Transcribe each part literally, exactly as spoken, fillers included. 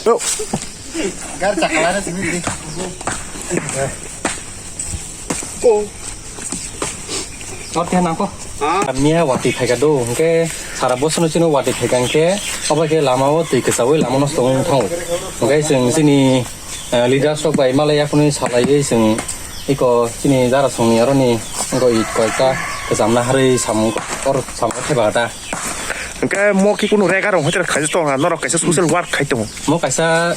Oh. Gar chakala na sini di. Oh. Oke nangko. Miya wati khaika do, hingke sara bosono chino wati khaika hingke, obo ke lama o twi kwsawi lama nosto wng thango. Hingke chwng chini, eh, leaders rok bai malai yaphunwi salaiwi chwng iko chini dara songni aroni wngkoi koita kwchamna harwi samung or samung theba ta. Hingke mo ki kunu rega rong hoite khaisa tong ha, norok kaisa social work khai tongo. Mo kaisa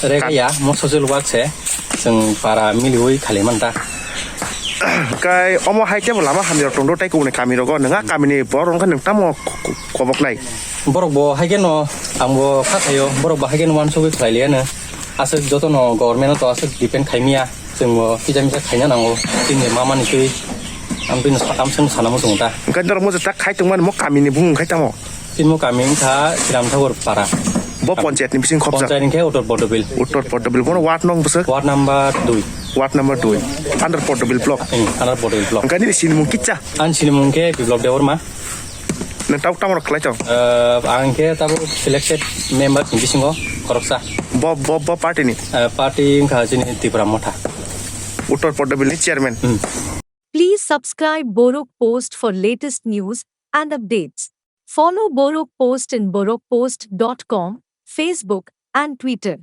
rega ya, mo social work se, chwng para miliwi khali manta. Kai omo hai kebo lama hamni rok tongdo tai kubuni kami rogo, nwnga kamini borok wngkha nwng tamo ko-, ko-, kobok nai. Borok bo hai keno, ang bo kha thaio, borok bo hai keno wansugwi khlai liya no. Aswk jotono government o to aswk depend khai miya. Chwng bo kisa misa khaina nango, chini mama ni twi. Ang bini sakam chwng sana muchungo ta. Hingke norok mo je tak khai tongmani mo kamini bumung khai tamo? Chini mo kami wngkha Kiram Thakur Para. Bo panchayat ni bising khopjak? Panchayat hingke Uttor Pordobil. Uttor Pordobil. Bono ward nong bwswk? Ward number dui. Ward number dui. Under Pordobil block. Hmm, under Pordobil block. Hingke nini sinimung kicha? Ang sinimung hingke Biplop Debbarma. Nang tabuk tamo rok khlai tong? Eh, ang khe tabuk selected member ni bisingo khoroksa. Bo, bo, bo party ni? Eh, party wngkha chini Tipra Motha. Uttor Pordobil ni chairman. Hmm. Please subscribe Borok Post for latest news and updates. Follow Borok Post in borok post dot com, Facebook and Twitter.